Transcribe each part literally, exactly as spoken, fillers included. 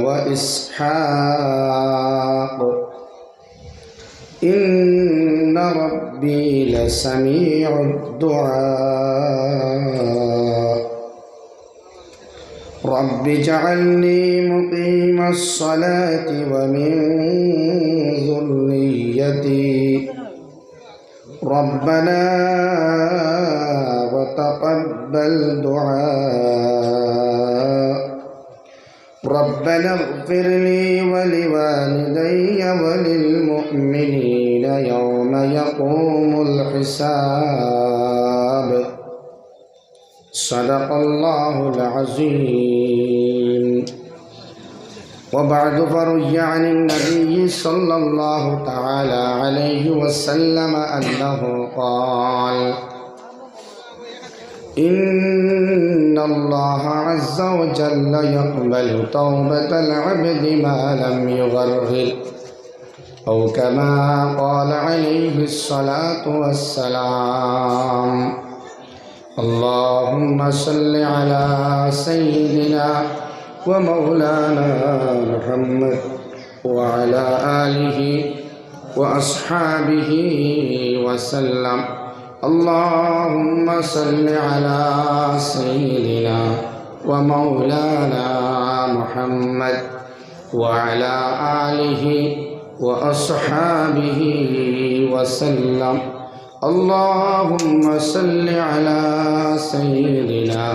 وإسحاق إن ربي لسميع الدعاء. رب اجعلني مقيم الصلاة ومن ذريتي. ربنا وتقبل دعاء. ربنا اغفر لي ولوالدي وللمؤمنين يوم يقوم الحساب. صدق الله العظيم. وبعد، فروي عن النبي صلى الله تعالى عليه وسلم أنه قال: إن الله عز وجل يقبل توبة العبد ما لم يغرغر، أو كما قال عليه الصلاة والسلام. اللهم صل على سيدنا ومولانا محمد وعلى آله وأصحابه وسلم. اللهم صل على سيدنا ومولانا محمد وعلى آله وأصحابه وسلم. اللهم صل على سيدنا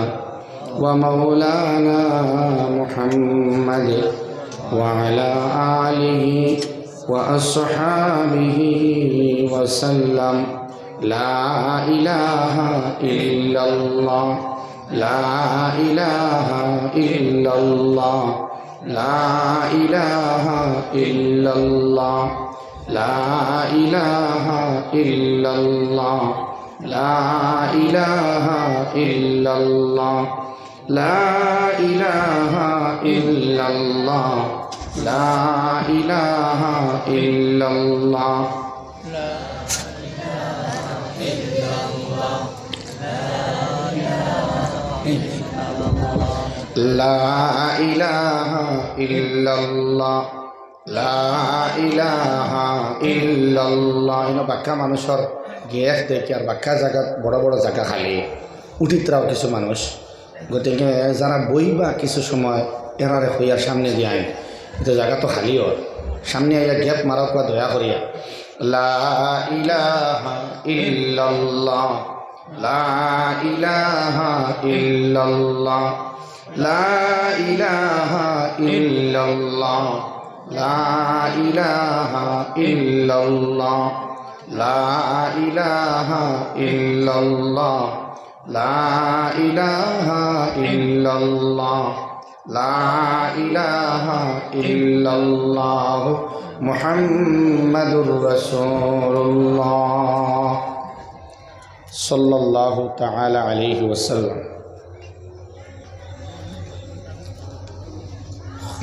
ومولانا محمد وعلى آله وأصحابه وسلم. لا إله إلا الله. لا إله إلا الله. لا إله إلا الله. لا إله إلا الله. لا إله إلا الله. لا إله إلا الله. لا إله إلا الله. لا إله إلا الله. لا إله إلا الله. لا إله إلا الله. ইনো বাক্কা মানুষর গ্যাপ দেখি আর বাক্কা জাগাত বড় বড় জাগা খালি। উঠিত্রাও কিছু মানুষ। গতিকে যারা বইবা কিছু সময় এরারে কইয়ার সামনে দিয়া আইন। ইতা জাগা তো খালি অর। সামনে আইয়া গ্যাপ মারউক্কা দয়া করিয়া। لا إله إلا الله. لا إله إلا الله. لا إله إلا الله. لا إله إلا الله. لا إله إلا الله. لا إله إلا الله. لا إله إلا الله. محمد رسول الله. সাল্লাল্লাহু তাআলা আলাইহি ওয়াসাল্লাম।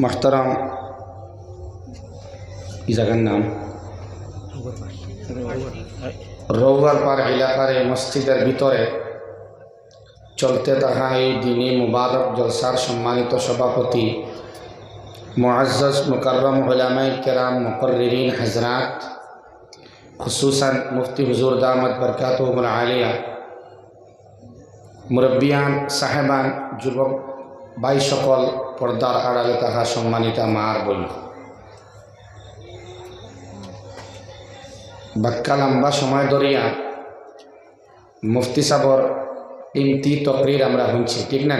মুহতারাম, ই জাগার নাম রৌয়ার পার এলাকার এই মসজিদের ভিতরে চলতে থাকা এই দিনী মুবারক জলসার সম্মানিত সভাপতি, মুআজ্জাজ মুকাররম উলামায়ে কেরাম, মুকাররিরিন হযরত, খুসুসান মুফতি হুজুর দামাত বারকাতুহুমুল আলিয়া, মুরব্বিয়ান সাহেবান, যুবক ভাই সকল, পর্দার আড়ালে থাকা সম্মানিতা মা আর বইন, বাক্কা লম্বা সময় ধরিয়া মুফতি সাবর ইমতি তকরির আমরা হুনছি, ঠিক না?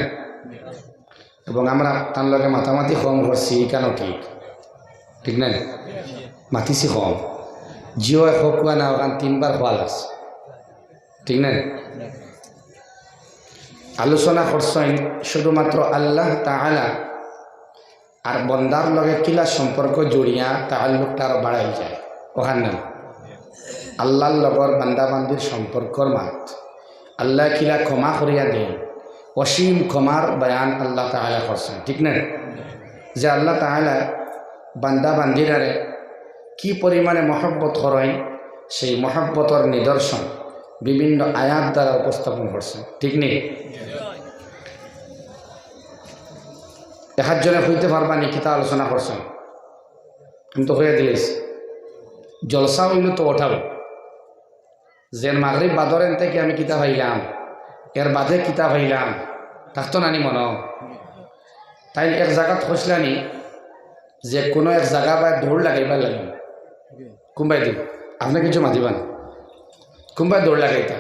এবং আমরা তান লগে মাতামাতি কম করছি, ইখানও ঠিক, ঠিক না? মাতিছি কম। জিও হকুয়া না, ওখান তিনবার খোয়া লাগছে, ঠিক না? আলোচনা করছইন শুধুমাত্র আল্লাহ তাআলা আর বন্দার লগে কিলা সম্পর্ক জুড়িয়া তাআল্লুকটা আরো বাড়াই যায়, ওখান নাম আল্লাহর লগর বান্দা বান্দির সম্পর্কর মাত। আল্লাহ কিলা ক্ষমা করিয়া দেন, অসীম ক্ষমার বয়ান আল্লাহ তাআলা করছইন, ঠিক না? যে আল্লাহ তাআলা বান্দা বান্দিরারে কি পরিমাণে মহব্বত করইন, সেই মহব্বতর নিদর্শন বিভিন্ন আয়াত দ্বারা উপস্থাপন করছইন, ঠিক নি? একজনে কইতে পারবা নি কিতা আলোচনা করছইন? আমি তো কইয়া দিলাইছি, জলসা অইলো তো ওটাও, যেন মাগরিব বাদর এন থাকি আমি কিতা পাইলাম, এর বাদে কিতা পাইলাম, থাকতো নানি মনো? তাইন এক জাগাত কইছলা নি যে কুনু এক জাগা বায় দৌড় লাগাইবার লাগি। কুনবায় দি, আপনে কিছু মাতিবা না, কুনবায় দৌড় লাগাইতা,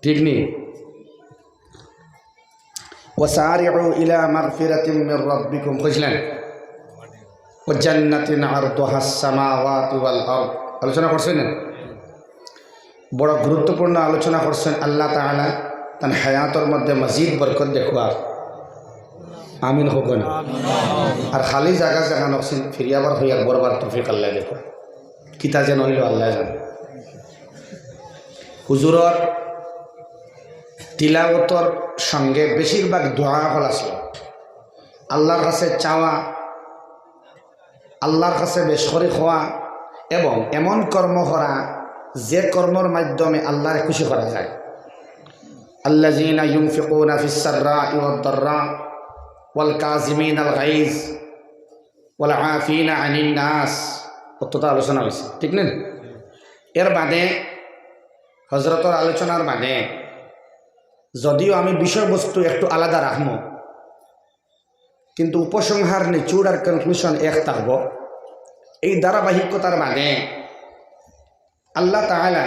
ঠিক নি? وسارعوا إلى مغفرة من ربكم, কইছলা নি? وجنة عرضها السماوات والأرض, আলোচনা করছইন না? বড় গুরুত্বপূর্ণ আলোচনা করছইন। আল্লাহ তাআলা তান হায়াতর মধ্যে মজিদ বরকত দেখুয়ার। আমিন কউক্কা না। আর খালি জাগা জাগা নকশিন ফিরিয়াবার হইয়ার বরবার তৌফিক আল্লাহ দেখুয়ার। কিতা যেন অইলো আল্লাহ জানে। হুজুরর তিলাওতর সঙ্গে বেশিরভাগ দোয়া অকল আছিল। আল্লাহর কাছে চাওয়া, আল্লাহর কাছে বেশ করি কওয়া এবং এমন কর্ম করা, যে কর্মর মাধ্যমে আল্লাহরে খুশি করা যায়। الذين ينفقون في السراء والضراء والكاظمين الغيظ والعافين عن الناس, অততা আলোচনা অইছে, ঠিক না? এর বাদে হজরতর আলোচনার বাদে যদিও আমি বিষয়বস্তু একটু আলাদা রাখমু, কিন্তু উপসংহার, নিচুড় আর conclusion এক থাকবো। এই ধারাবাহিকতার বাদে আল্লাহ তাআলা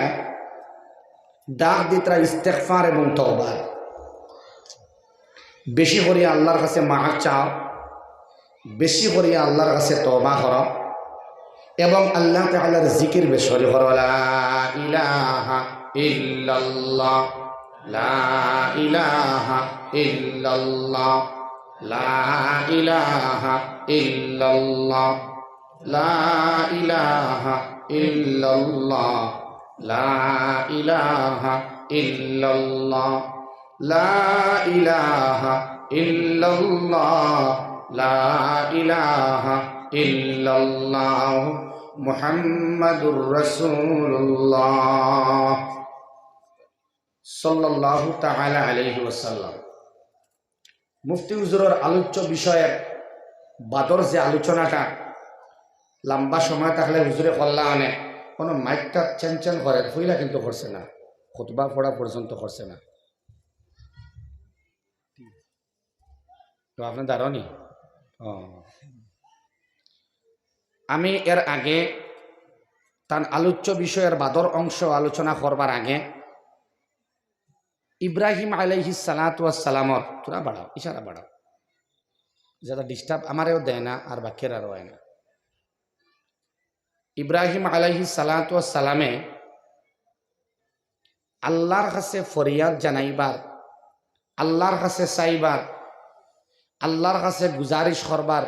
ডাক দিতরা ইস্তেগফার এবং তওবার। বেশি করিয়া আল্লাহর কাছে মাফ চাও, বেশি করিয়া আল্লাহর কাছে তওবা করো এবং আল্লাহ তাআলার জিকির বেশ করি করো। لا إله إلا الله, لا إله إلا الله, لا إله إلا الله, لا إله إلا الله, لا إله إلا الله, لا إله إلا الله, لا إله إلا الله, محمد رسول الله, সাল্লাল্লাহু তাআলা আলাইহি ওয়াসাল্লাম। মুফতি হুজুরর আলোচ্য বিষয়র বাদর যে আলোচনাটা লম্বা সময় থাকলে হুজুরে করলা অনে, কোনো মাইকটা চেন চেন করে, ফইলা কিন্তু করছে না, খুতবা পড়া পর্যন্ত করছে না। তো আপনে দাঁড়ানি? ও। আমি এর আগে তান আলোচ্য বিষয়র বাদর অংশ আলোচনা করবার আগে ইব্রাহিম আলাইহিস সালাতু ওয়াস সালামর, থুড়া বাড়াও, ইশারা বাড়াও, যাতে disturb আমারেও দেয় না আর বাকিরারও অয় না। ইব্রাহিম আলাইহিস সালাতু ওয়াস সালামে আল্লাহর কাছে ফরিয়াদ জানাইবার, আল্লাহর কাছে চাইবার, আল্লাহর কাছে গুজারিশ করবার,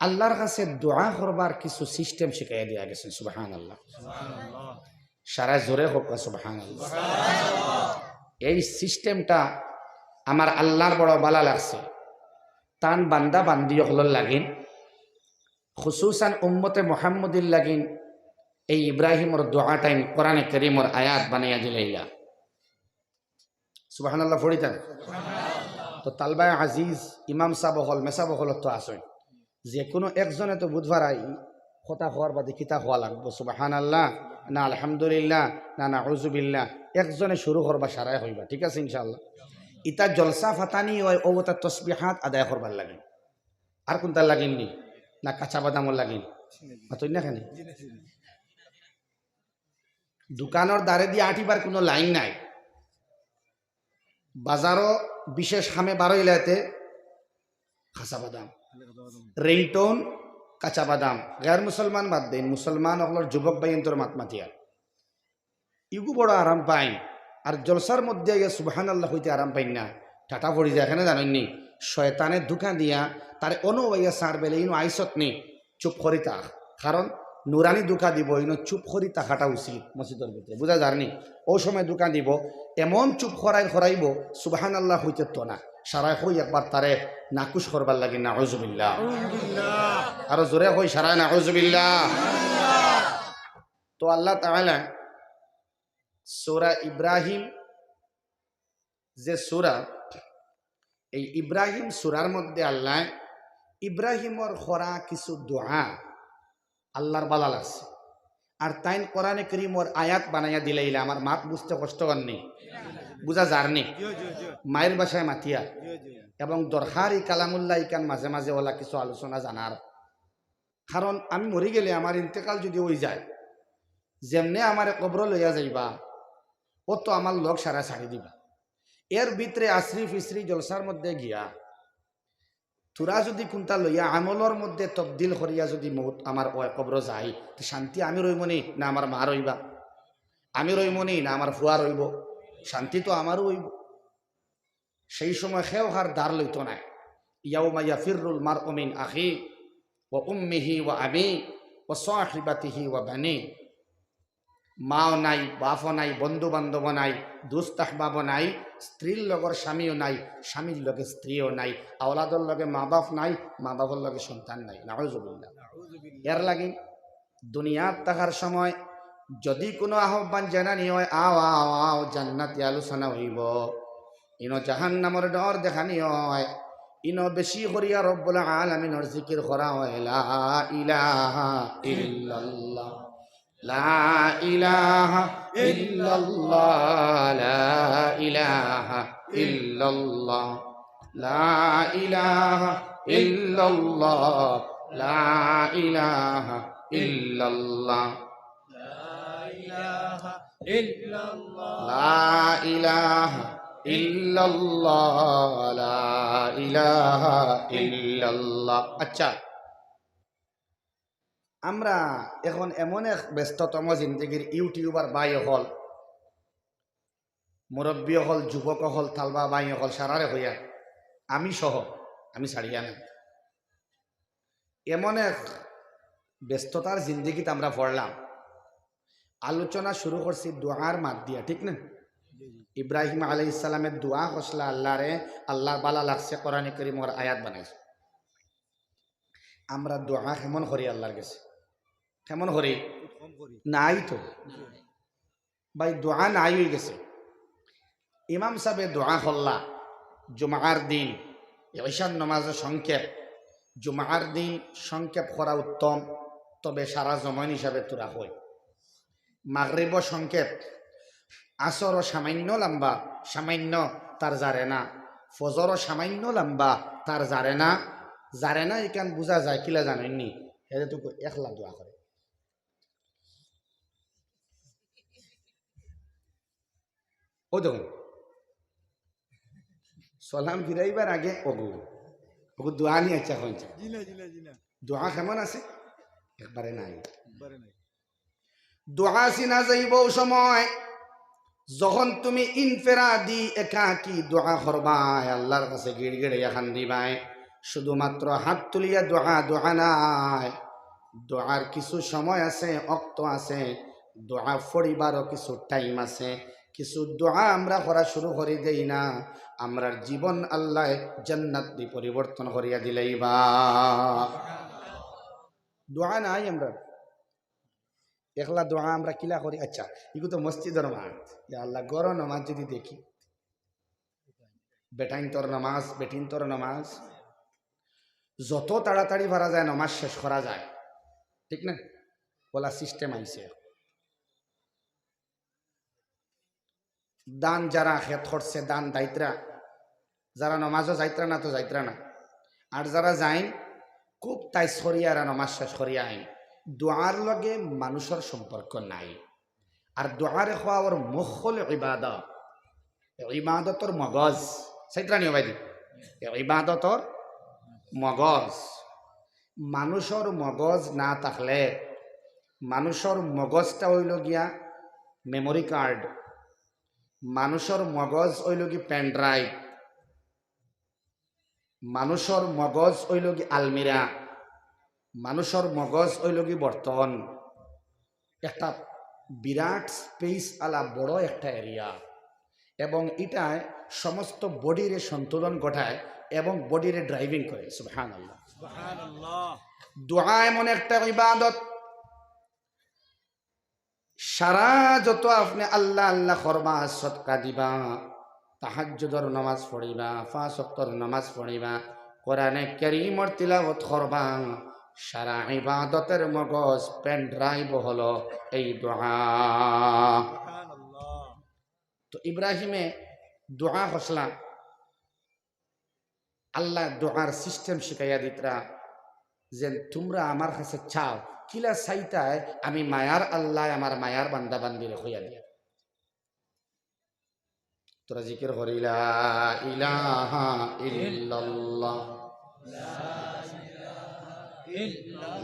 আল্লাহর কাছে দোয়া করবার কিছু system শিখাইয়া দিয়া গেছেন। সুবহানাল্লাহ। সারা জোরে কউক্কা সুবহানাল্লাহ। এই systemটা আমার আল্লাহর বড় ভালা লাগছে। তান বান্দা বান্দি অকলর লাগিন, খুসুসান উম্মতে মুহাম্মদীর লাগিন এই ইব্রাহিমর দোয়াটাইন কোরআনে করিমর আয়াত বানাইয়া দিলাইলা। সুবহানাল্লাহ পড়িতা না? তো তালবায় আজিজ, ইমাম সাব অকল, মেসাব অকল তো আছইন, যে কোনো একজনে তো বুধবার আই কথা কওয়ার বাদে কিতা কওয়া লাগবো, সুবহানাল্লাহ না আলহামদুলিল্লাহ না নাউজুবিল্লাহ, একজনে শুরু করবা, সারায় কইবা, ঠিক আছে ইনশাআল্লাহ। ইতা জলসা ফাতানি অয়, অউ তা তসবিহাত আদায় করবার লাগিন। আর কুনতার লাগিন নি? না কাঁচা বাদামর লাগিন? মাতইন না কেনে? দোকানর দ্বারে দিয়া আটিবার কোনো লাইন নাই। বাজারো বিশেষ কামে বারইলাইতে কাঁচা বাদাম, ringtone কাঁচা বাদাম। গের মুসলমান বাদ দেইন, মুসলমান অকলর যুবক ভাইয়াইন্তর মাত মাতিয়া ইগু বড় আরাম পাইন। আর জলসার মধ্যে আইয়া সুবহানাল্লাহ কইতে আরাম পাইন না, ঠাটা পড়ি যায়। কেনে জানইন নি? শয়তানে ধোঁকা দিয়া তারে অনো আইয়া সার বেলে, ইনো আইছত নি, চুপ করি থাক। কারণ নুরানি ধোঁকা দিবো, ইনো চুপ করি থাকাটা উচিত মসজিদর ভিতরে, বুঝা যার নি? অউ সময় ধোঁকা দিবো, এমন চুপ করাই করাইবো, সুবহানাল্লাহ কইতে তো না। সারায় কই একবার তারে নাখোশ করবার লাগি, নাউজুবিল্লাহ। আরো জোরে কই সারায়, নাউজুবিল্লাহ। তো আল্লাহ তাআলা সূরা ইব্রাহিম, যে সূরা, এই ইব্রাহিম সূরার মধ্যে আল্লায় ইব্রাহিমর করা কিছু দোয়া আল্লার বালা লাগছে। আর তাইন কোরআনে করিমর আয়াত বানাইয়া দিলাইলা, আমার মাত বুঝতে কষ্ট অর নি? বুঝা যার নি? মায়ের ভাষায় মাতিয়া। এবং দরকারি কালামুল্লাহ ইখান মাঝে মাঝে অলা কিছু আলোচনা জানার। কারণ আমি মরি গেলে আমার ইন্তেকাল যদি অই যায়, যেমনে আমারে কবরো লইয়া যাইবা, অতো আমার লগ সারা ছাড়ি দিবা। এর ভিতরে আশ্রি ফিশ্রি জলসার মধ্যে গিয়া তোরা যদি কুনটা লইয়া আমলর মধ্যে তবদিল করিয়া যদি মউত আমার অয় কবরো যাই, তে শান্তি আমি রইমু নি না আমার মা রইবা? আমি রইমু নি না আমার ফুয়া রইবো? শান্তি তো আমারও অইবো। সেই সময় কেউ কার ধার লইতো নায়। ইয়াউমা ইয়াফিররুল মারউ মিন আখি ওয়া উম্মিহি ওয়া আবি ওয়া সাহিবাতিহি ওয়া বানি। মাও নাই, বাপও নাই, বন্ধু বান্ধবও নাই, দুস্ত আহবাবও নাই, স্ত্রীর লগর স্বামীও নাই, স্বামীর লগে স্ত্রীও নাই, আওলাদর লগে মা বাপ নাই, মা বাপর লগে সন্তান নাই। নাউজুবিল্লাহ। এর লাগি দুনিয়াত থাকার সময় যদি কোনো আহ্বান জানানি অয়, আও, আও, আও, জান্নাতি আলোচনা অইবো। ইনো জাহান্নামর ডর দেখানি অয়, ইনো বেশি করিয়া রব্বুল আলামিনর জিকির করা অয়, লা ইলাহা ইল্লাল্লাহ, লা ইলাহা ইল্লাল্লাহ, লা ইলাহা ইল্লাল্লাহ, লা ইলাহা ইল্লাল্লাহ, লা ইলাহা ইল্লাল্লাহ। লা ইলাহা ইল্লাল্লাহ। লা ইলাহা ইল্লাল্লাহ, লা ইলাহা ইল্লাল্লাহ। আচ্ছা, আমরা এখন এমন এক ব্যস্ততম জিন্দেগির YouTuber ভাই অকল, মুরব্বী অকল, যুবক অকল, তালবা ভাই অকল, সারারে কইয়া, আমি সহ, আমি ছাড়িয়া নাই। এমন এক ব্যস্ততার জিন্দেগিত আমরা পড়লাম, আলোচনা শুরু করছি দোয়ার মাত দিয়া, ঠিক না? ইব্রাহিম আলাইহিস সালামে দোয়া করছলা আল্লারে, আল্লার বালা লাগছে, কোরআনে করিমর আয়াত বানাইছে। আমরা দোয়া কেমন করি আল্লার গেছে? কেমন করি? খুব কম করি। নাই তো। ভাই, দোয়া নাই অই গেছে। ইমাম সাবে দোয়া করলা জুমার দিন, ঈশার নমাজও সংক্ষেপ, জুমার দিন সংক্ষেপ করা উত্তম, তবে সারা জমাইন হিসাবে তোরা কই। মাগরিবও সংক্ষেপ, আসরও সামান্য লম্বা, সামান্য, তার জারে না, ফজরও সামান্য লম্বা, তার জারে না, জারে না ইখান বুঝা যায় কিলা জানইন নি? হেরে তো একলা দোয়া করে। ও দেখুন, সালাম ফিরাইবার আগে ওগু, ওগু দোয়া নি, আচ্ছা, হইছে। জি না, জি না, জি না। দোয়া কেমন আছে? একবারে নাই। একবারে নাই। দোয়া চিনা যাইবো সময়, যখন তুমি ইনফেরাদি, একাকী দোয়া করবায়, আল্লার কাছে গিড়গিড়াইয়া কান্দিবায়, শুধুমাত্র হাত তুলিয়া দোয়া, দোয়া নায়। দোয়ার কিছু সময় আছে, অক্ত আছে, দোয়া পড়িবারও কিছু টাইম আছে। কিছু দোয়া আমরা করা শুরু করি দেই না, আমরার জীবন আল্লায় জান্নাত দি পরিবর্তন করিয়া দিলাইবা। দোয়া নাই আমরার। একলা দোয়া আমরা কিলা করি? আচ্ছা, ইগু তো মসজিদর মাত। ইয়া আল্লাহ, ঘরো নমাজ যদি দেখি, বেটাইন্তর নমাজ, বেটিন্তর নমাজ, যত তাড়াতাড়ি পারা যায় নমাজ শেষ করা যায়, ঠিক না? অলা সিস্টেম আইছে। ধান যারা খেত করছে, ধান দাইতরা, যারা নমাজও যাইতরা না তো যাইতরা না, আর যারা যাইন, খুব তাইস করিয়া এরা নমাজ শেষ করিয়া আইন। দোয়ার লগে মানুষর সম্পর্ক নাই। আর দোয়ারে কওয়া অর মুখ অইলো ইবাদত, ইবাদতর মগজ। চাইতরা নি ও ভাইদি? ইবাদতর মগজ। মানুষর মগজ না থাকলে, মানুষর মগজটা অইলো গিয়া মেমোরি কার্ড, মানুষর মগজ অইলো গি পেন ড্রাইভ, মানুষর মগজ অইলো গি আলমিরা, মানুষর মগজ অইলো গি বর্তন। একটা বিরাট স্পেস আলা বড় একটা এরিয়া, এবং ইটায় সমস্ত বডিরে সন্তুলন ঘটায় এবং বডিরে ড্রাইভিং করে। সুবহানাল্লাহ। সুবহানাল্লাহ। দোয়া এমন একটা ইবাদত, সারা যত আপনে আল্লাহ আল্লাহ করবা, সদকা দিবা, তাহাজ্জুদর নামাজ পড়িবা, পাঁচ ওয়াক্তর নামাজ পড়িবা, কোরআনে কারীমর তিলাওয়াত করবা, সারা ইবাদতের মগজ pen drive হলো এই দোয়া। তো ইব্রাহিমে দোয়া করছলা, আল্লায় দোয়ার system শিখাইয়া দিতরা, যে তুমরা আমার কাছে চাও, কিলা চাইতায়, আমি মায়ার আল্লায় আমার মায়ার বান্দা বান্দিরে কইয়া দিয়া। তোরা জিকির করি, লা ইলাহা ইল্লাল্লাহ,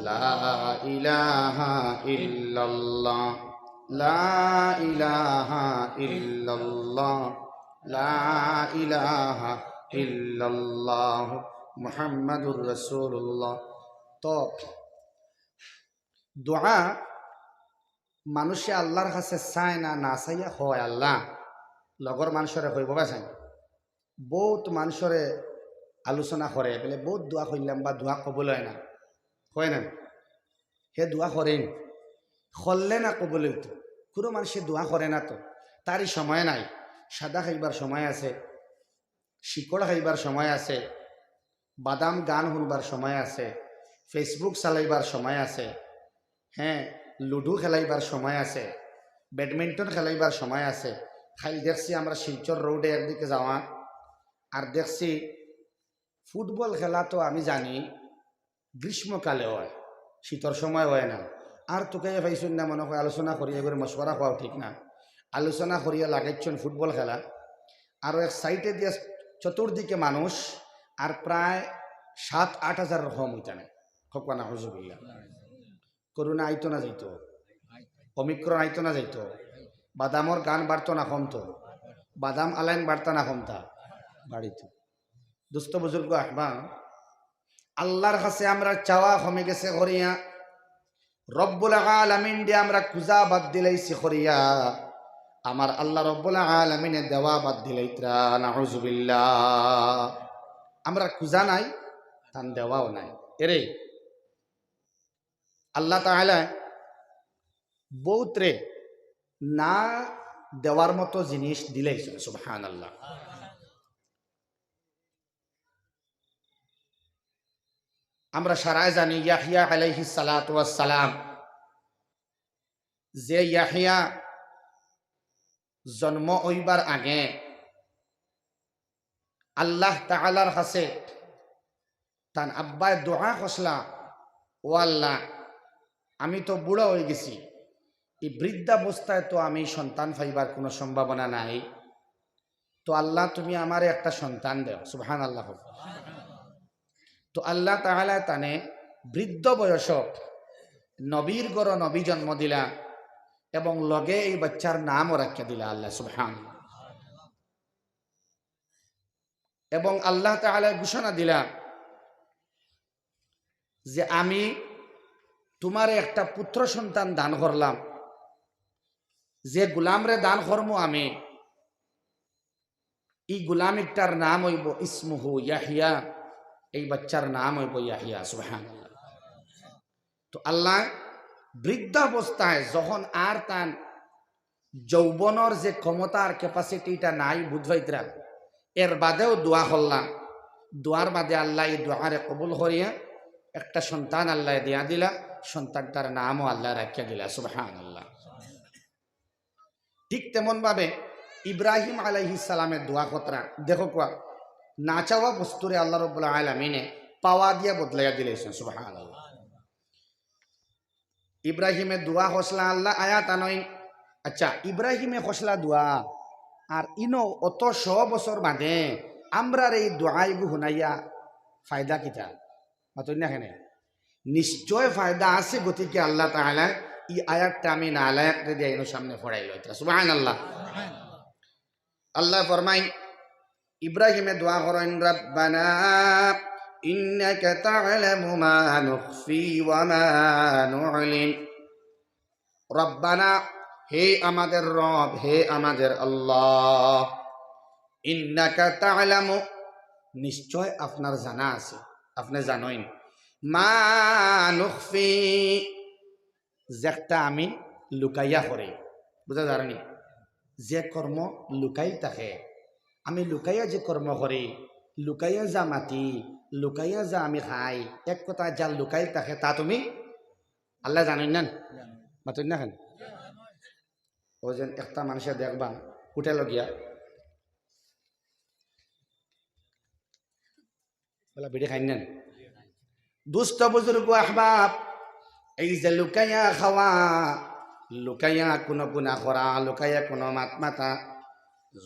লা ইলাহা ইল্লাল্লাহ, লা ইলাহা ইল্লাল্লাহ, লা ইলাহা ইল্লাল্লাহ, মুহাম্মাদুর রাসূলুল্লাহ। তো দোয়া মানুষে আল্লাহর কাছে চায় না, না চাইয়া কয় আল্লাহ। লগর মানুষরে কইবো বা চাই। বউত মানুষরে আলোচনা করে, বলে, "বউত দোয়া করলাম বা দোয়া কবুল হয় না।" কয় না? হে দোয়া করেন, করলে না কবুল হইতো। কোনো মানুষে দোয়া করে না তো, তারই সময় নাই। সাদা খাইবার সময় আছে, শিকড় খাইবার সময় আছে, বাদাম গান শুনবার সময় আছে, Facebook চালাইবার সময় আছে, হ্যাঁ, লুডু খেলাইবার সময় আছে, ব্যাডমিন্টন খেলাইবার সময় আছে। খাইল দেখছি আমরা শিলচর রোডে একদিকে যাওয়া, আর দেখছি ফুটবল খেলা তো আমি জানি গ্রীষ্মকালে হয়, শীতর সময় হয় না। আর তুকাইয়া পাইছইন না মনে হয় আলোচনা করিয়া, এবারে মশওয়ারা কওয়াও ঠিক না, আলোচনা করিয়া লাগাইছইন ফুটবল খেলা, আরো এক সাইডে দিয়া চতুর্দিকে মানুষ, আর প্রায় সাত আট হাজারর কম হইতা নায়। হক বা নাউজুবিল্লাহ। করোনা আইতো না যাইতো, ওমিক্রন আইতো না যাইতো, বাদামর গান বাড়তো না কমতো, বাদাম আলাইন বাড়তা না কমতা, বাড়িতো। দোস্ত বুজুর্গ আহবান, আল্লাহর কাছে আমরা চাওয়া কমে গেছে করিয়া, রব্বুল আলামিন দিয়া আমরা খুজা বাদ দিলাইছি করিয়া, আমার আল্লাহ রব্বুল আলামিনে দেওয়া বাদ দিলাইতরা, নাউজুবিল্লাহ। আমরা খুজা নাই, তান দেওয়াও নাই। এরে আল্লাহ তাআলা বউতরে না দেওয়ার মতো জিনিস দিলাইছইন, সুবহানাল্লাহ। আমরা সারায় জানি ইয়াহইয়া আলাইহিস সালাতু ওয়াস সালাম, যে ইয়াহইয়া জন্ম অইবার আগে আল্লাহ তাআলার কাছে তান আব্বায় দোয়া করছলা, "ও আল্লাহ, আমি তো বুড়া অই গেছি, এই বৃদ্ধাবস্থায় তো আমি সন্তান পাইবার কোনো সম্ভাবনা নাই, তো আল্লাহ তুমি আমারে একটা সন্তান দেও।" সুবহানাল্লাহ। তো আল্লাহ তাআলা তানে বৃদ্ধ বয়স নবীর ঘরো নবী জন্ম দিলা এবং লগে এই বাচ্চার নামও রাখিয়া দিলা আল্লাহ, সুবহান। এবং আল্লাহ তাআলা ঘোষণা দিলা যে, "আমি তোমারে একটা পুত্র সন্তান দান করলাম, যে গোলামরে দান করমু আমি, এই গোলাম ইকটার নাম অইবো ইসমুহু ইয়াহইয়া, এই বাচ্চার নাম অইবো ইয়াহইয়া।" সুবহানাল্লাহ। তো আল্লাহ বৃদ্ধাবস্থায় যখন আর তান যৌবনর যে ক্ষমতা আর capacity ইটা নাই বুঝবাইতরা, এর বাদেও দোয়া করলা, দোয়ার বাদে আল্লাহ এই দোয়ারে কবুল করিয়া একটা সন্তান আল্লাহ দিয়া দিলা, সন্তানটার নামও আল্লাহ রাখিয়া দিলা। সুবহানাল্লাহ। ঠিক তেমন ভাবে ইব্রাহিম আলাইহিস সালামে দোয়া করতরা, দেখো কুয়া, না চাওয়া বস্তুরে আল্লাহ রব্বুল আলামিনে পাওয়া দিয়া বদলাইয়া দিলাইছইন। সুবহানাল্লাহ। ইব্রাহিমে দোয়া করছলা, আল্লাহ আয়াত আনইন। আচ্ছা, ইব্রাহিমে করছলা দোয়া, আর ইনো অত শ বছর বাদে আমরার এই দোয়া ইগু হুনাইয়া ফায়দা কিতা? মাতইন না কেনে? নিশ্চয় ফায়দা আছে, গতিকে আল্লাহ তাআলা এই আয়াতটা আমি নালায়েকরে দিয়া ইনো সামনে পড়াইলো। সুবহানাল্লাহ। আল্লাহ ফরমাইন, ইব্রাহিমে দোয়া করইন, "রাব্বানা ইন্নাকা তা'লামু মা নুখফি ওয়া মা নু'লিন।" রব্বানা, হে আমাদের রব, হে আমাদের আল্লাহ, ইন্নাকা তা'লামু, নিশ্চয় আপনার জানা আছে, আপনে জানইন, মা নুখফি, যেটা আমি লুকাইয়া করি, বুঝা যার নি? যে কর্ম লুকাই থাকে, আমি লুকাইয়া যে কর্ম করি, লুকাইয়া যা মাতি, লুকাইয়া যা আমি খাই, এক কথা যা লুকাই থাকে তা তুমি আল্লায় জানইন না? মাতইন না কেনে? অউ যেন একটা মানষে দেখবা, হোটেলো গিয়া, বলা বিড়ি খাইন না? দুস্ত বুজুর্গ আহবাব, এই যে লুকাইয়া খাওয়া, লুকাইয়া কুনু গুনা করা, লুকাইয়া কুনু মাত মাতা,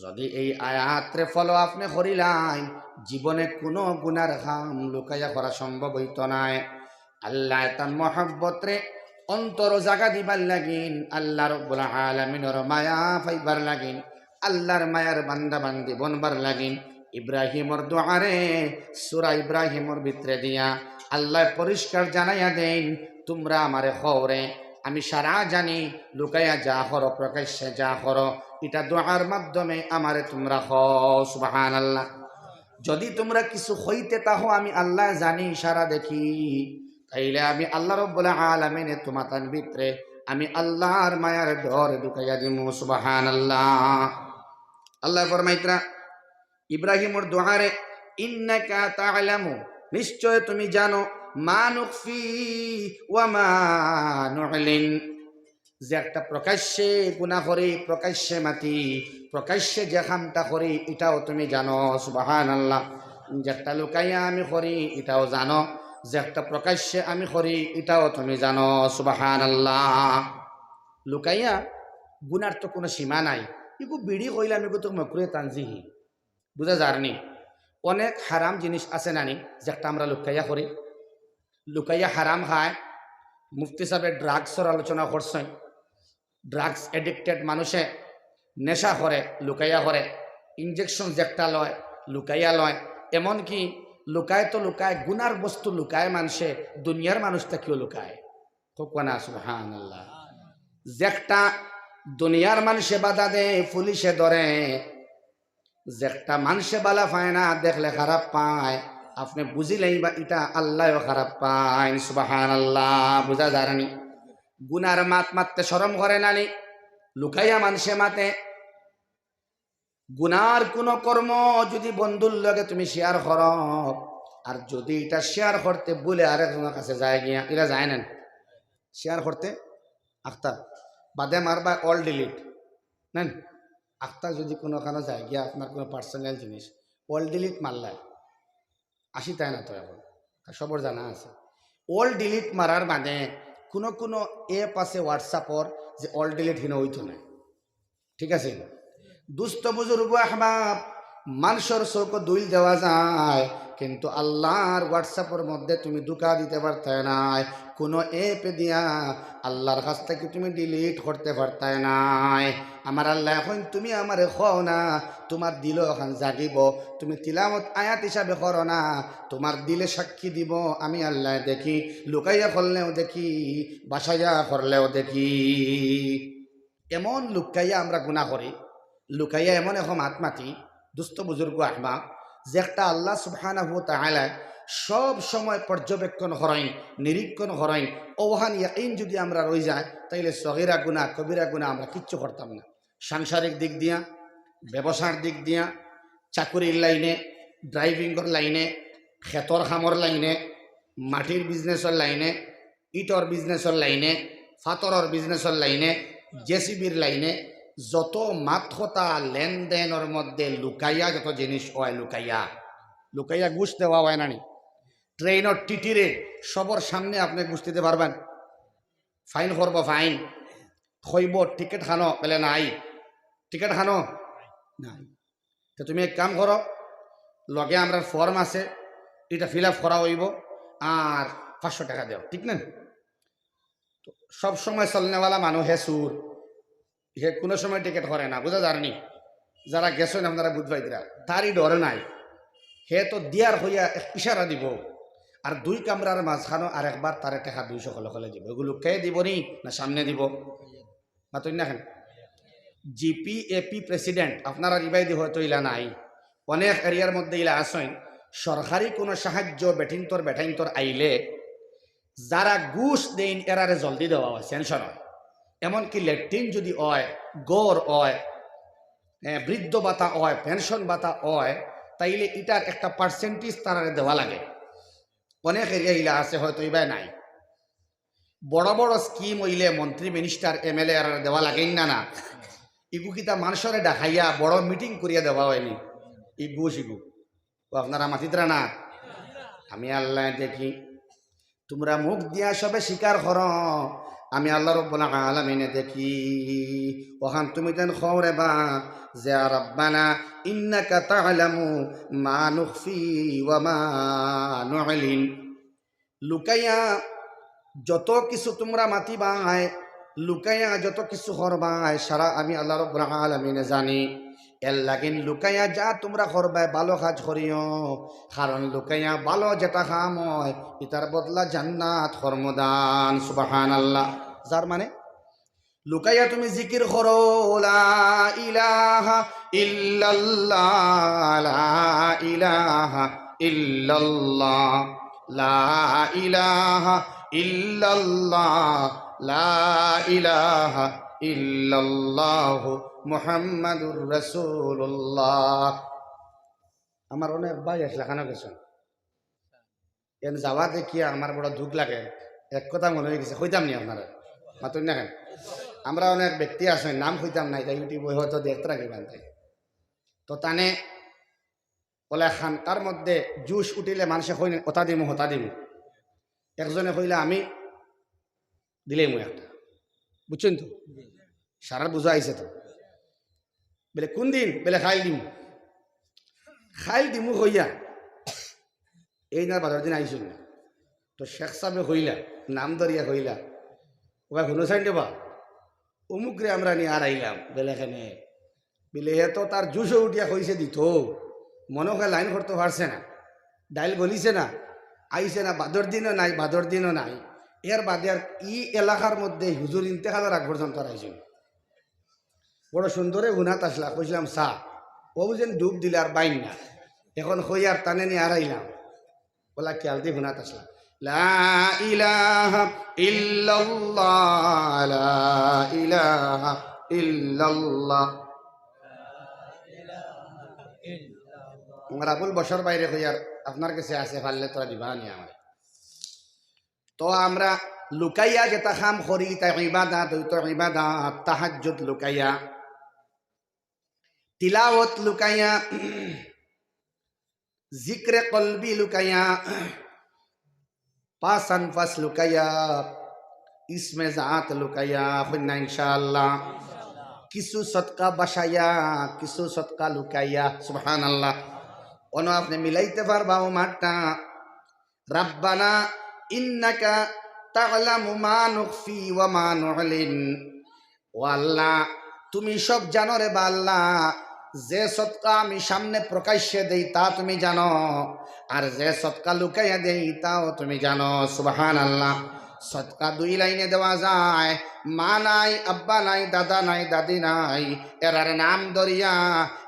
যুদি এই আয়াতরে follow আপনে করিলাইন, জীবনে কুনু গুনার কাম লুকাইয়া করা সম্ভব অইতো নায়। আল্লায় তান মহব্বতরে অন্তরো জাগা দিবার লাগিন, আল্লাহ রব্বুল আলামিনর মায়া পাইবার লাগিন, আল্লাহর মায়ার বান্দা বান্দি বনবার লাগিন, ইব্রাহিমর দোয়ারে, সূরা ইব্রাহিমর ভিতরে দিয়া আল্লায় পরিষ্কার জানাইয়া দেইন, তুমরা আমারে কওরে, আমি সারা জানি, লুকাইয়া যা করো, প্রকাশ্যে যা করো, ইটা দোয়ার মাধ্যমে আমারে তুমরা কও। সুবহানাল্লাহ। যুদি তুমরা কিছু কইতে থাকো, আমি আল্লায় জানি, সারা দেখি, তাইলে আমি আল্লাহ রব্বুল আলামিনে তুমাতান ভিতরে আমি আল্লাহর মায়ার ডর ঢুকাইয়া দিমু। সুবহানাল্লাহ। আল্লায় ফরমাইতরা ইব্রাহিমর দোয়ারে, "ইন্নাকা তা'লামু", নিশ্চয় তুমি জানো, "মা নুখফি ওয়া মা নু'লিন", যে একটা প্রকাশ্যে গুনা করি, প্রকাশ্যে মাতি, প্রকাশ্যে যে কামটা করি, ইটাও তুমি জানো। সুবহানাল্লাহ। যে একটা লুকাইয়া আমি করি, ইটাও জানো। যে একটা প্রকাশ্যে আমি করি, ইটাও তুমি জানো। সুবহানাল্লাহ। লুকাইয়া গুনার তো কুনু সীমা নাই। ইগু বিড়ি কইলাম, ইগু তো মকরুহে তানজিহি। বুঝা যারনি? অনেক হারাম জিনিস আছে নানি, যে একটা আমরা লুকাইয়া করি, লুকাইয়া হারাম খায়। মুফতি সাহেবে drugsর আলোচনা করছইন। Drugs addicted মানুষে নেশা করে, লুকাইয়া করে, injection যে একটা লয়, লুকাইয়া লয়, এমনকি লুকায় তো লুকায়, গুনার বস্তু লুকায় মানষে, দুনিয়ার মানুষ থাকিও লুকায়। কউক্কা না, সুবহানাল্লাহ। যে একটা দুনিয়ার মানষে বাধা দেয়, পুলিশে ধরে, যে একটা মানষে বালা পায় না, দেখলে খারাপ পায়, আপনে বুঝিলাইবা ইটা আল্লায়ও খারাপ পাইন। সুবহানাল্লাহ। বুঝা যারনি? গুনার মাত মাততে শরম করে নানি? লুকাইয়া মানষে মাতে। গুনার কুনু কর্ম যুদি বন্ধুর লগে তুমি share করো, আর যুদি ইটা share করতে ভুলে আরেকজনর কাছে যায় গিয়া, ইলা যায় না? Share করতে আখতা, বাদে মারবা all delete। নেন, আখতা যুদি কুনুখানো যায় গিয়া আপনার কুনু personal জিনিস, all delete মারলায়, আসি তাই না তো এখন, তা সবর জানা আছে। All delete মারার বাদে কুনু কুনু app আছে WhatsAppর, যে all delete হিনো অইতো নায়। ঠিক আছে? দুস্ত বুজুর্গ আহবাব, মানষর চউখো ধুইল দেওয়া যায়, কিন্তু আল্লাহর WhatsAppর মধ্যে তুমি ধুকা দিতে পারতায় নায়। কুনু app দিয়া আল্লাহর কাছ থাকি তুমি delete করতে পারতায় নায়। আমার আল্লায় কইন, তুমি আমারে কও না, তুমার দিলো অখান জাগিবো। তুমি তিলাওয়াত আয়াত হিসাবে করো না, তুমার দিলে সাক্ষী দিবো, আমি আল্লায় দেখি, লুকাইয়া করলেও দেখি, বাসাইয়া করলেও দেখি। এমন লুকাইয়া আমরা গুনা করি, লুকাইয়া এমন এখন মাত মাতি, দুস্ত বুজুর্গ আহবাব, যে একটা আল্লাহ সুবহানাহু ওয়া তাআলায় সব সময় পর্যবেক্ষণ করইন, নিরীক্ষণ করইন, অউহান ইয়াকিন যুদি আমরার অই যায়, তাইলে সগিরা গুনা, কবিরা গুনা আমরা কিচ্ছু করতাম না। সাংসারিক দিক দিয়া, ব্যবসার দিক দিয়া, চাকুরির লাইনে, drivingর লাইনে, খেতর কামর লাইনে, মাটির businessর লাইনে, ইটর businessর লাইনে, ফাতরর businessর লাইনে, জেসিবির লাইনে, যত মাত কথা লেনদেনর মধ্যে লুকাইয়া যত জিনিস অয় লুকাইয়া, লুকাইয়া ঘুষ দেওয়া অয় নানি? ট্রেইনর টিটিরে সবর সামনে আপনে ঘুষ দিতে পারবেন? Fine করবো, fine। কইবো, "টিকিট খানো?" বলে, "নাই।" "টিকিট খানো?" "নাই।" তো তুমি এক কাম করো, লগে আমরার form আছে, ইটা fill up করা অইবো, আর পাঁচশো টেকা দেও, ঠিক না? তো সব সময় চলনেওয়ালা মানুষ হে চুর, হে কুনু সময় টিকিট করে না, বুঝা যারনি? যারা গেছইন আপনারা বুঝবাইতরা, তারই ডর নাই, হে তো দিয়ার কইয়া এক ইশারা দিবো, আর দুই কামরার মাঝখানো আরেকবার তারে টেকা দুইশো কলে কলে দিবো। ইগু লুকাইয়া দিবো নি না সামনে দিবো? মাতইন না কেনে? জিপিএপি president, আপনারার ইবায়দি হয়তো ইলা নাই, অনেক areaর মধ্যে ইলা আছইন। সরকারি কুনু সাহায্য বেটিন্তর বেটাইন্তর আইলে যারা ঘুষ দেইন এরারে জলদি দেওয়া অয়, sanction অয়। এমনকি লেট্রিন যুদি অয়, ঘর অয়, এ, বৃদ্ধ ভাতা অয়, পেনশন ভাতা অয়, তাইলে ইটার একটা পার্সেন্টেজ তারারে দেওয়া লাগে। অনেক এরিয়া ইলা আছে, হয়তো ইবায় নাই। বড় বড় স্কিম অইলে মন্ত্রী, মিনিস্টার, এমএলএ এরারে দেওয়া লাগে না, না? ইগু কিতা মানষরে ডাকাইয়া বড় মিটিং করিয়া দেওয়া অয়নি? ইগু সিগু। ও আপনারা মাতিতরা না? আমি আল্লায় দেখি। তুমরা মুখ দিয়া সবে স্বীকার করো, আমি আল্লাহ রব্বুল আলামিনে দেখি। অখান তুমি তাইন কও রে বা, যে, "রব্বানা ইন্নাকা তা'লামু মা নুখফি ওয়া মা নু'লিন।" লুকাইয়া যত কিছু তুমরা মাতিবায়, লুকাইয়া যত কিছু করবায়, সারা আমি আল্লাহ রব্বুল আলামিনে জানি। এর লাগিন লুকাইয়া যা তুমরা করবায়, ভালো কাজ করিও, কারণ লুকাইয়া ভালো যেটা কাম অয়, ইতার বদলা জান্নাত করমু দান। সুবহানাল্লাহ। যার মানে লুকাইয়া তুমি জিকির করো, লা ইলাহা ইল্লাল্লাহ, লা ইলাহা ইল্লাল্লাহ, লা ইলাহা ইল্লাল্লাহ, লা ইলাহা ইল্লাল্লাহ, মুহাম্মাদুর রাসূলুল্লাহ। আমার অনেক ভাই আসলা, কানো গেছইন? এন যাওয়া দেখিয়া আমার বড় দুখ লাগে। এক কথা মনো অইগেছে, কইতাম নি আপনারারে? মাতইন না কেনে? আমরা অনেক ব্যক্তি আছইন, নাম কইতাম না, ইটা YouTube-এ হয়তো দেখতরা কিবা তাই। তো তানে অলা খানকার মধ্যে জোশ উঠিলে মানষে কইন, "অতা দিমু, হতা দিমু।" একজনে কইলা, "আমি দিলাইমু একটা।" বুঝছইন তো? সারার বুঝা আইছে তো? বলে, "কুন দিন?" বলে, "কাইল দিমু।" কাইল দিমু কইয়া এইন আর বাদর দিন আইছইন না। তো শেখ সাবে কইলা, নাম ধরিয়া কইলা, "ও ভাই, হুনো চাইন রে বা, অমুকরে আমরা নিয়া আরাইলাম।" বলে, "কেনে?" বলে, "হে তো তার জোশো উঠিয়া কইছে দিতো, মনো অয় লাইন করতো পারছে না, ডাইল গলিছে না, আইছে না, বাদর দিনও নাই, বাদর দিনও নাই।" এর বাদে আর ই এলাকার মধ্যে হুজুর ইন্তেকালর আগ পর্যন্ত আর আইছইন না। বড় সুন্দরে হুনাত আসলা, কইছলাম, "চা, ও যেন ডুব দিলে আর বাইন না, এখন কই আর তানে নিয়া আরাইলাম।" বলা খেয়াল দি হুনাত আসলা, "লা ইলাহা ইল্লাল্লাহ, লা ইলাহা ইল্লাল্লাহ।" আমার আবুল বশর ভাইরে কইয়ার, আপনার গেছে আছে, পারলে তোরা দিবা নি আমারে। তো আমরা লুকাইয়া যেটা কাম করি, ইটা ইবাদত, অইতো ইবাদত, তাহাজ্জুদ লুকাইয়া, তিলাওয়াত লুকাইয়া, জিকরে কলবি লুকাইয়া, পাঁচ আনফাস লুকাইয়া, ইসমে জাত লুকাইয়া, কইন না ইনশাআল্লাহ। কিছু সদকা বাসাইয়া, কিছু সদকা লুকাইয়া, সুবহানাল্লাহ। অনো আপনে মিলাইতে পারবা ও মাতটা। রাব্বানা ইন্নাকা তা'লামু মা নুখফি ওয়া মা নু'লিন। ও আল্লাহ, তুমি সব জানো রে বা আল্লাহ, যে সদকা আমি সামনে প্রকাশ্যে দেই তা তুমি জানো, আর যে সদকা লুকাইয়া দেই তাও তুমি জানো। সুবহানাল্লাহ। সদকা দুই লাইনে দেওয়া যায়, মা নাই, আব্বা নাই, দাদা নাই, দাদি নাই, এরার নাম ধরিয়া,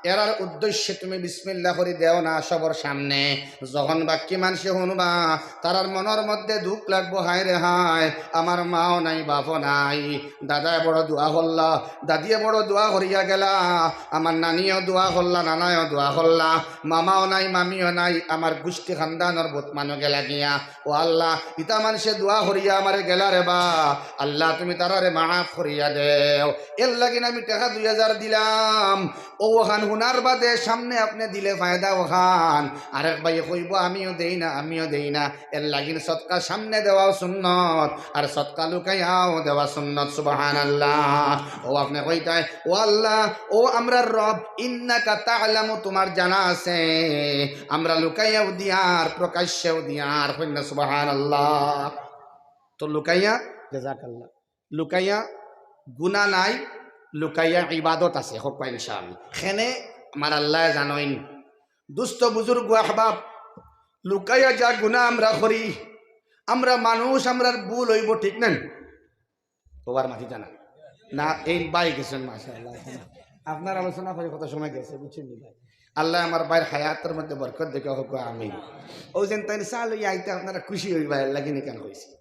এরার উদ্দেশ্যে তুমি বিসমিল্লাহ করি দেও না সবর সামনে। যখন বাক্কি মানষে হুনবা, তারার মনর মধ্যে দুখ লাগবো, "হায় রে হায়, আমার মাও নাই, বাপও নাই, দাদায় বড় দোয়া করলা, দাদিয়ে বড় দোয়া করিয়া গেলা, আমার নানিও দোয়া করলা, নানায়ও দোয়া করলা, মামাও নাই, মামিও নাই, আমার গুষ্টি খানদানর বউত মানু গেলা গিয়া।" ও আল্লাহ, ইতা মানষে দোয়া করিয়া আমারে গেলা রে বা, আল্লাহ তুমি তারারে মাফ করিয়া দেও। এর লাগিন আমি টেকা দুই হাজার দিলাম, অউ অখান হুনার বাদে সামনে আপনে দিলে ফায়দা অখান। আরেক ভাইয়ে কইবো, "আমিও দেই না, আমিও দেই না।" এর লাগিন সদকা সামনে দেওয়াও সুন্নত, আর সদকা লুকাইয়াও দেওয়া সুন্নত। সুবহানাল্লাহ। অউ আপনে কইতায়, "ও আল্লাহ, ও আমরার রব, ইন্নাকা তা'লামু, তুমার জানা আছে, আমরা লুকাইয়াও দিয়ার, প্রকাশ্যেও দিয়ার।" কইন না সুবহানাল্লাহ। তো লুকাইয়া, জাযাকাল্লাহ। লুকাইয়া গুনা নাই, লুকাইয়া ইবাদত আছে, কউক্কা ইনশাআল্লাহ। কেনে আমার আল্লায় জানইন। দুস্ত বুজুর্গ আহবাব, লুকাইয়া যা গুনা আমরা করি, আমরা মানুষ, আমরার ভুল অইবো, ঠিক না নি? অবার মাতিতা না। না, এই ভাই গেছইন, মাশাআল্লাহ। আপনার আলোচনা করি কত সময় গেছে, বুঝছইন নি ভাই? আল্লায় আমার ভাইর হায়াতর মধ্যে বরকত দেউক্কা, কউক্কা আমিন। অউ যেন তাইন চা লইয়া আইতে আপনারা খুশি অইবা, এর লাগিন ইখান কইছি।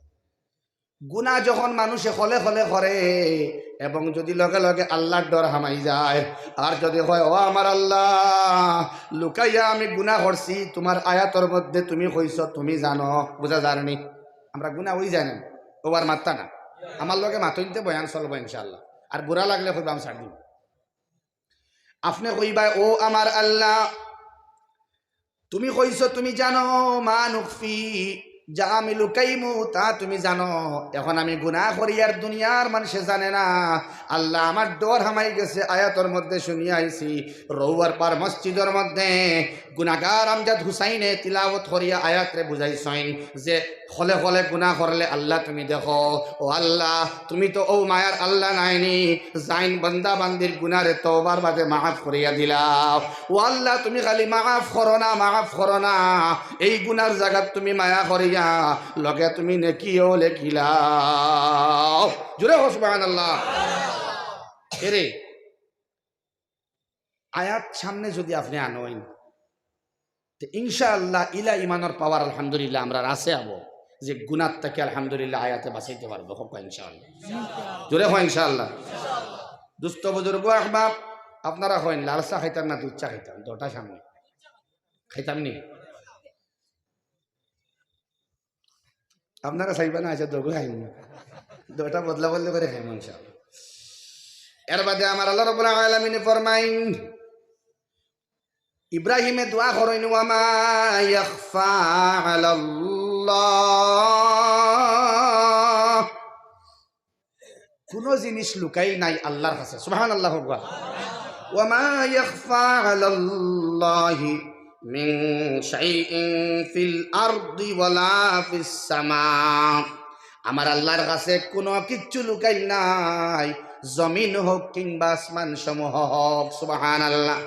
গুনা যখন মানুষে খলে খলে করে এবং যদি লগে লগে আল্লার ডর হামাই যায়, আর যদি কয়, "ও আমার আল্লাহ, লুকাইয়া আমি গুনা করছি, তুমার আয়াতর মধ্যে তুমি কইছো, তুমি জানো", বুঝা যার নি? আমরা গুনা অই যায় না, ও আর মাততা না। আমার লগে মাতইনতে বয়ান চলবো ইনশাআল্লাহ, আর বুরা লাগলে কইবা আমি ছাড় দিমু। আপনে কইবা, "ও আমার আল্লাহ, তুমি কইছো তুমি জানো, মা নুখফি, যা আমি লুকাইমু তা তুমি জানো। এখন আমি গুনা করি আর দুনিয়ার মানষে জানে না। আল্লাহ, আমার ডর হামাই গেছে, আয়াতর মধ্যে শুনিয়া আইছি, রৌয়ার পার মসজিদর মধ্যে গুনাগার আমজাদ হুসাইনে তিলাওত করিয়া আয়াতরে বুঝাইছইন যে খলে খলে গুনা করলে আল্লাহ তুমি দেখো। ও আল্লাহ, তুমি তো ও মায়ার আল্লাহ নায়নি, যাইন বান্দা বান্দির গুনারে তওবার বাদে মাফ করিয়া দিলাও। ও আল্লাহ, তুমি খালি মাফ করো না, মাফ করো না, এই গুনার জাগাত তুমি মায়া করিয়া লগে তুমি নেকিও লেখিলাও।" জোরে কও সুবহানাল্লাহ। এরে, আয়াত সামনে যদি আপনে আনইন, তে ইনশাআল্লাহ ইলা ইমানর পাওয়ার আলহামদুলিল্লাহ আমরার আছে আবো, যে গুনার থাকি আলহামদুলিল্লাহ আয়াতে বাঁচাইতে পারবো। কও ইনশাআল্লাহ। জোরে কও ইনশাআল্লাহ। দুস্ত বুজুর্গ আহবাব, আপনারা কইন লাল চা খাইতাম না দুধ চা খাইতাম? দুটা সামনে। খাইতাম নি? আপনারা চাইবা না, আচ্ছা, দুগু খাইমু। দুটা বদলা বদলি করি খাইমু ইনশাআল্লাহ। এর বাদে আমার আল্লাহ রাব্বুল আলামিনে ফরমাইন, ইব্রাহিমে দোয়া করইন, "ওয়া মা ইয়াখফা আলাল্লাহ।" কুনু জিনিস লুকাইল নাই আল্লার কাছে। সুবহানাল্লাহ কউক্কা। "ওয়া মা ইয়াখফা আলাল্লাহি মিন শাইইন ফিল আরদি ওয়ালা ফিস সামা।" আমার আল্লার কাছে কুনু কিচ্ছু লুকাইল নাই, জমিন হউক কিংবা আসমান সমূহ হউক। সুবহানাল্লাহ।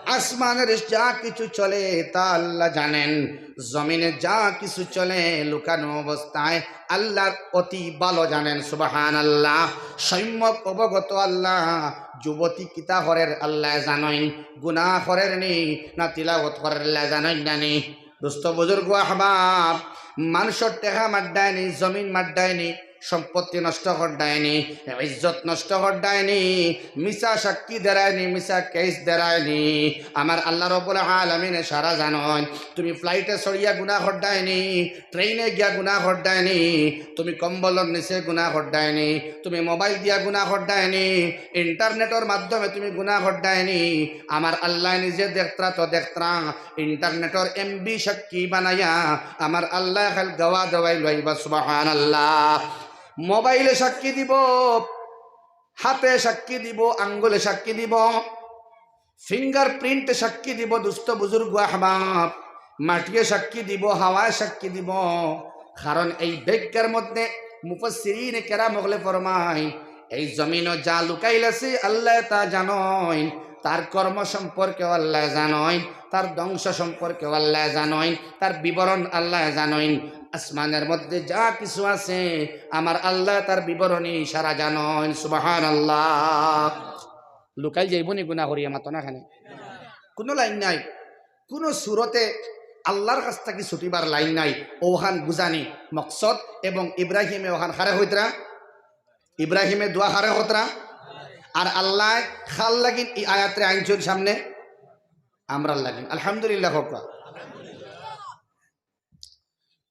আসমানের যা কিছু চলে তা আল্লাহ জানেন, জমিনে যা কিছু চলে লুকানো অবস্থায় আল্লাহ অতি ভালো জানেন। সুবহানাল্লাহ। সম্যক অবগত আল্লাহ। যুবতী কিতা করের আল্লাহ জানইন, গুনা করের নি না তিলাওত করের আল্লাহ জানইন না নি? দুস্ত বুজুর্গ আহবাব, মানষর টেকা মাড্ডায় নি, জমিন মাড্ডায় নি, সম্পত্তি নষ্ট করডায় নি, ইজ্জত নষ্ট করডায় নি, মিছা সাক্ষী দেরায় নি, মিছা কেস দেরায় নি। আমার আল্লাহ রাব্বুল আলামিনে সারা জানইন। তুমি ফ্লাইটে চড়িয়া গুনা করডায় নি, ট্রেইনে গিয়া গুনা করডায় নি, তুমি কম্বলর নিচে গুনা করডায় নি, তুমি মোবাইল দিয়া গুনা করডায় নি, ইন্টারনেটর মাধ্যমে তুমি গুনা করডায় নি, আমার আল্লায় নিজে দেখতরা তো দেখতরা। ইন্টারনেটর এমবি সাক্ষী বানাইয়া আমার আল্লায় খালি গওয়া দেওয়াই লইবা। সুবহানাল্লাহ। মোবাইলে সাক্ষী দিব, হাতে সাক্ষী দিব, আঙ্গুলে সাক্ষী দিব, ফিঙ্গার প্রিন্টে সাক্ষী দিব, দুস্ত বুজুর্গ আহবাব, মাটিয়ে সাক্ষী দিব, হাওয়ায় সাক্ষী দিব। কারণ এই বাক্যর মধ্যে মুফাসসিরিনে কেরাম অকলে ফরমাইন, এই জমিনো যা লুকাইল আছে আল্লায় তা জানইন, তার কর্ম সম্পর্কেও আল্লায় জানইন, তার ধ্বংস সম্পর্কেও আল্লায় জানইন, তার বিবরণ আল্লায় জানইন। আসমানের মধ্যে যা কিছু আছে আমার আল্লায় তার বিবরণী সারা জানইন। সুবহানাল্লাহ। লুকাইল যাইবো নি গুনা করিয়া? মাতো না কেনে? কুনু লাইন নাই, কুনু সুরতে আল্লার কাছ থাকি ছুটিবার লাইন নাই। অখান বুঝানি মকসদ। এবং ইব্রাহিমে অখান কারে কইতরা? ইব্রাহিমে দোয়া কারে করতরা? আর আল্লায় কার লাগিন ই আয়াতরে আনছইন সামনে? আমরার লাগিন। আলহামদুলিল্লাহ কউক্কা।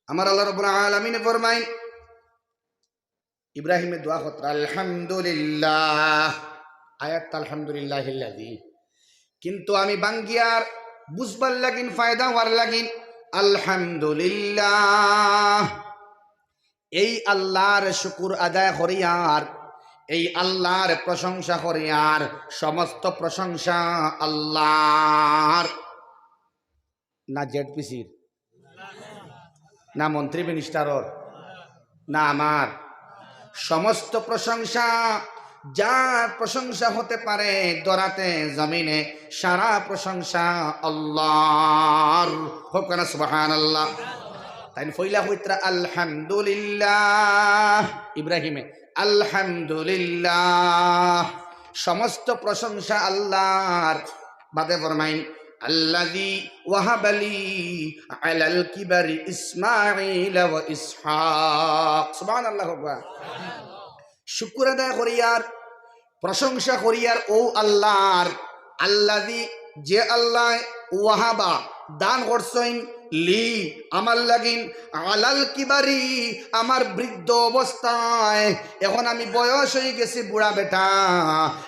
আমার আল্লাহ রাব্বুল আলামিনে ফরমাইন, ইব্রাহিমে দোয়া করতরা, "আলহামদুলিল্লাহ।" আয়াত আলহামদুলিল্লাহিল্লাযী। কিন্তু আমি বাঙ্গিয়ার বুঝবার লাগিন, ফায়দা অওয়ার লাগিন, আলহামদুলিল্লাহ। এই আল্লার শুকুর আদায় করিয়ার, এই আল্লার প্রশংসা করিয়ার, সমস্ত প্রশংসা আল্লার। না জেডপিসির, না মন্ত্রী মিনিস্টারর, না আমার। সমস্ত প্রশংসা, যার প্রশংসা হতে পারে ধরাতে জমিনে, সারা প্রশংসা আল্লার। কউক্কা না সুবহানাল্লাহ। তাইন পয়লা কইতরা আলহামদুলিল্লাহ, ইব্রাহিমে আলহামদুলিল্লাহ, সমস্ত প্রশংসা আল্লার। বাদে ফরমাইন, আল্লাযী ওয়াহাবা লি আলাল কিবারি ইসমাঈলা ওয়া ইসহাক। সুবহানাল্লাহ। শুকুর আদায় করিয়ার, প্রশংসা করিয়ার ও আল্লাহর, আল্লাযী, যে আল্লাহ, ওয়াহাবা, দান করছইন, লি, আমার লাগিন, আলাল কিবারি, আমার বৃদ্ধ অবস্থায়, এখন আমি বয়স অই গেছি, বুড়া বেটা,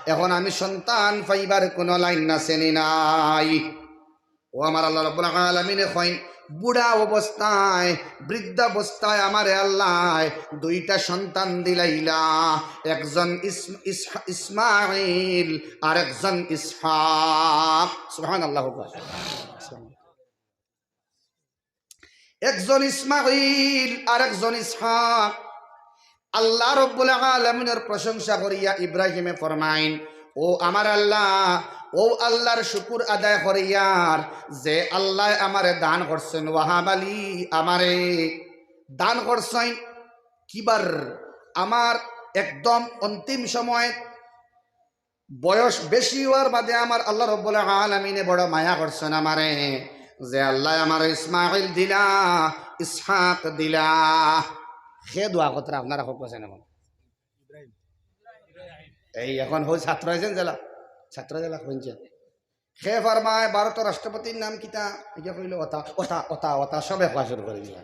এখন আমি সন্তান পাইবার কুনু লাইন না, সেনি নাই। ও আমার আল্লাহ রাব্বুল আলামিনে কইন, বুড়া অবস্থায়, বৃদ্ধাবস্থায় আমারে আল্লায় দুইটা সন্তান দিলাইলা, একজন ইস-, ইস-, ইসমাইল আর একজন ইসহাক। সুবহানাল্লাহ। একজন ইসমাইল আর একজন ইসহাক। আল্লাহ রাব্বুল আলামিনের প্রশংসা করিয়া ইব্রাহিমে ফরমাইন, ও আমার আল্লাহ, ও আল্লাহর শুকুর আদায় করিয়ার, যে আল্লাহ আমারে দান করছেন, ওয়াহাবা লি, আমারে দান করছেন, কিবার, আমার একদম অন্তিম সময় বয়স বেশি অওয়ার বাদে আমার আল্লাহ রাব্বুল আলামিনে বড় মায়া করছেন আমারে, যে আল্লাহ আমারে ইসমাইল দিলা, ইসহাক দিলা। কে দোয়া করতরা আপনারা কউক্কা চাইন এখন? এই এখন হউ ছাত্র আছেন জেলা, ছাত্র জেলা কইনছে। কে ফরমায় ভারতর রাষ্ট্রপতির নাম কিতা? ইগিয়ে কইলো ওতা, ওতা, ওতা, ওতা, সবে কওয়া শুরু করি দিলা।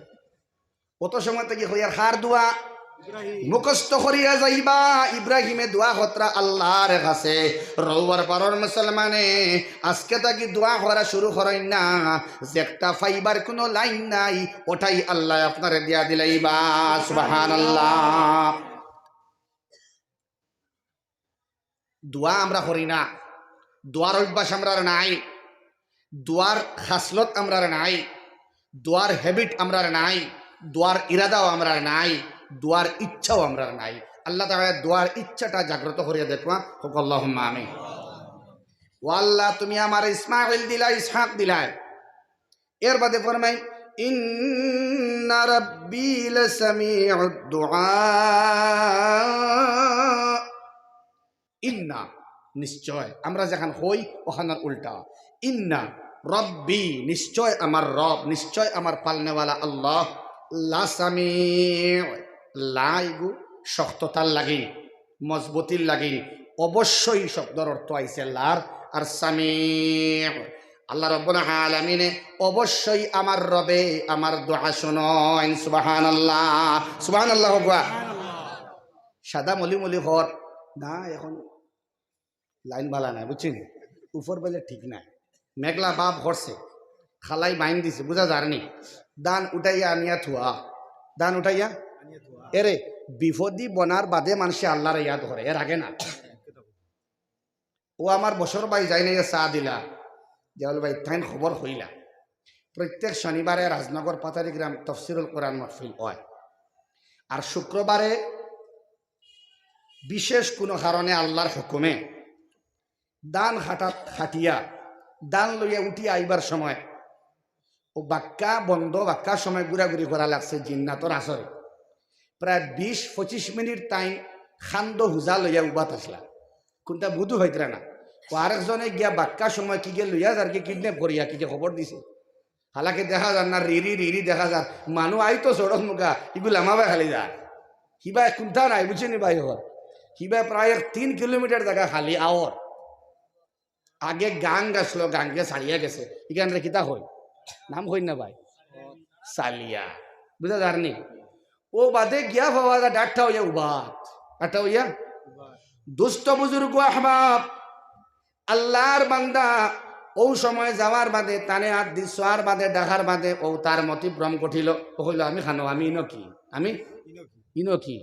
অত সময় থাকি কইয়ার কার দোয়া? মুখস্থ করিয়া যাইবা, ইব্রাহিমে দোয়া করতরা আল্লাহর কাছে। রউয়ার পারর মুসলমানে, আজকে থাকি দোয়া করা শুরু করইন না, যেটা পাইবার কুনু লাইন নাই, ওটাই আল্লাহ আপনারে দিয়া দিলাইবা। সুবহানাল্লাহ। দোয়া আমরা করি না, দোয়ার অভ্যাস আমরার নাই, দোয়ার খাসলত আমরার নাই, দোয়ার habit আমরার নাই, দোয়ার ইরাদাও আমরার নাই, দোয়ার ইচ্ছাও আমরার নাই। আল্লাহ তাআলা দোয়ার ইচ্ছাটা জাগ্রত করিয়া দেখবা, কউক্কা আল্লাহুম্মা আমিন। ও আল্লাহ, তুমি আমারে ইসমাইল দিলা, ইসহাক দিলায়, এর বাদে ফরমাইন, ইন্না রাব্বি লাসামিউদ দুআ। ইন্না, নিশ্চয়। আমরা যেখান কই, ওখানর উল্টা। ইন্না রাব্বি, নিশ্চয় আমার রব, নিশ্চয় আমার পালনেওয়ালা আল্লাহ। লাসামি, লা ইগু শক্ততার লাগিন, মজবুতির লাগিন। অবশ্যই শব্দর অর্থ আইছে লার, আর সামি। আল্লাহ রাব্বুল আলামিনে অবশ্যই আমার রবে আমার দোয়া শুনইন। সুবহানাল্লাহ, সুবহানাল্লাহ কউক্কা। সাদা মলি মলি ঘর না, এখন লাইন বালা নাই, বুঝছইন? উপর বেলে ঠিক নাই, মেঘলা ভাব করছে, খালাই বাইন দিছে, বুঝা যার নি। ধান উঠাইয়া আনিয়া থুয়া, ধান উঠাইয়া, এরে, বিপদি বনার বাদে মানষে আল্লাহরে ইয়াদ করে, এর আগে না। ও আমার বশর ভাই যাইন, ইয়া চা দিলা, জাওয়াল ভাই, তাইন খবর কইলা। প্রত্যেক শনিবারে রাজনগর পাতারিগ্রাম তফসিরুল কোরআন মাহফিল অয়, আর শুক্রবারে বিশেষ কুনু কারণে আল্লাহর হুকুমে ধান কাটাত কাটিয়া, ধান লইয়া উঠিয়া আইবার সময় ও বাক্কা বন্দ, বাক্কা সময় ঘুরাঘুরি করা লাগছে জিন্নাতর আসরে। প্রায় বিশ পঁচিশ মিনিট তাইন কান্দো হুজা লইয়া উবাত আছলা, কুনটা বুঝ পাইতরা না। ও আরেকজনে গিয়া বাক্কা সময় কিগে লইয়া যার, কিগে kidnap করিয়া কিগে খবর দিছে। হালাকি দেখা যার না, রিরি রিরি দেখা যার, মানু আইতো সড়ক মুখা, ইগু লামাবায় খালি যায়। হিবায় কুনটা নাই, বুঝছইন নি ভাই? অর হিবায় প্রায় এক তিন কিলোমিটার জাগা খালি আওর। আগে গাঙ্গ আছলো, গাঙ্গে ছাড়িয়া গেছে। ইখানরে কিতা কইন? নাম কইন না ভাই, চালিয়া। বুঝা যার নি? ও বাদে গিয়া পাওয়া যায় ডাট্টা অইয়া উবাত, ডাট্টা অইয়া। দুস্ত বুজুর্গ আহবাব, আল্লাহর বান্দা, অউ সময় যাওয়ার বাদে, তানে আত দি চাওয়ার বাদে, ডাকার বাদে, অউ তার মতিভ্রম ঘটিল। ও কইল, "আমি কানো, আমি ইনো কি? আমি ইনো কি?"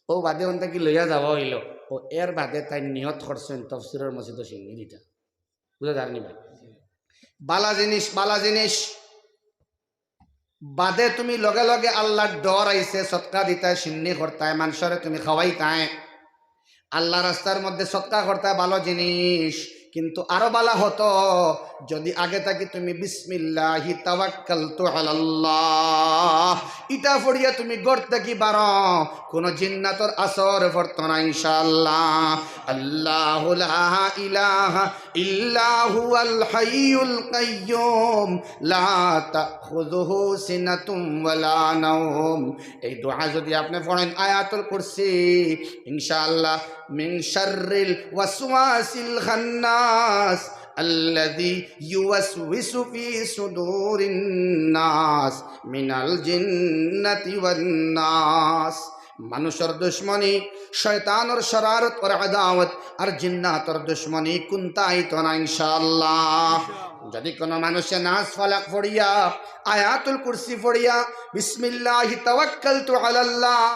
অউ বাদে অন থাকি লইয়া যাওয়া অইল। ও এর বাদে তাইন নিয়ত করছইন তফসিরর মসজিদো শিন্নি দিতা। বুঝা যার নি ভাই? বালা জিনিস, বালা জিনিস। বাদে তুমি লগে লগে আল্লাহর ডর আইছে, সদকা দিতায়, শিন্নি করতায়, মানষরে তুমি খাওয়াইতায়, আল্লাহর রাস্তার মধ্যে সদকা করতায়, ভালো জিনিস। কিন্তু আরো ভালা হতো, যদি আগে থাকি তুমি বিসমিল্লাহি তাওয়াক্কালতু আলাল্লাহ ইটা পড়িয়া তুমি ঘর থাকি বারো, কোনো জিন্নাতর আসর পড়তো না ইনশাআল্লাহ। আল্লাহু লা ইলাহা ইল্লা হুয়াল হাইয়ুল কাইয়্যুম, লা তাখুযুহু সিনাতুম ওয়ালা নাওম। এই দোয়া যদি আপনি পড়েন, আয়াতুল কুরসি, ইনশাআল্লাহ, মিন শাররিল ওয়াসওয়াসিল খান্নাস আল্লাযী ইউওয়াসউিসু ফী সুদুরিন নাস মিনাল জিন্নাতি ওয়ান নাস। মানুষর দুশমনি, শয়তানর শরারত আর আদাওয়াত, আর জিন্নাতর দুশমনি কুন্তা আইতো না ইনশাআল্লাহ। যদি কোনো মানুষে নাস ফালাক পড়িয়া, আয়াতুল কুরসি পড়িয়া, বিসমিল্লাহি তাওয়াক্কালতু আলাল্লাহ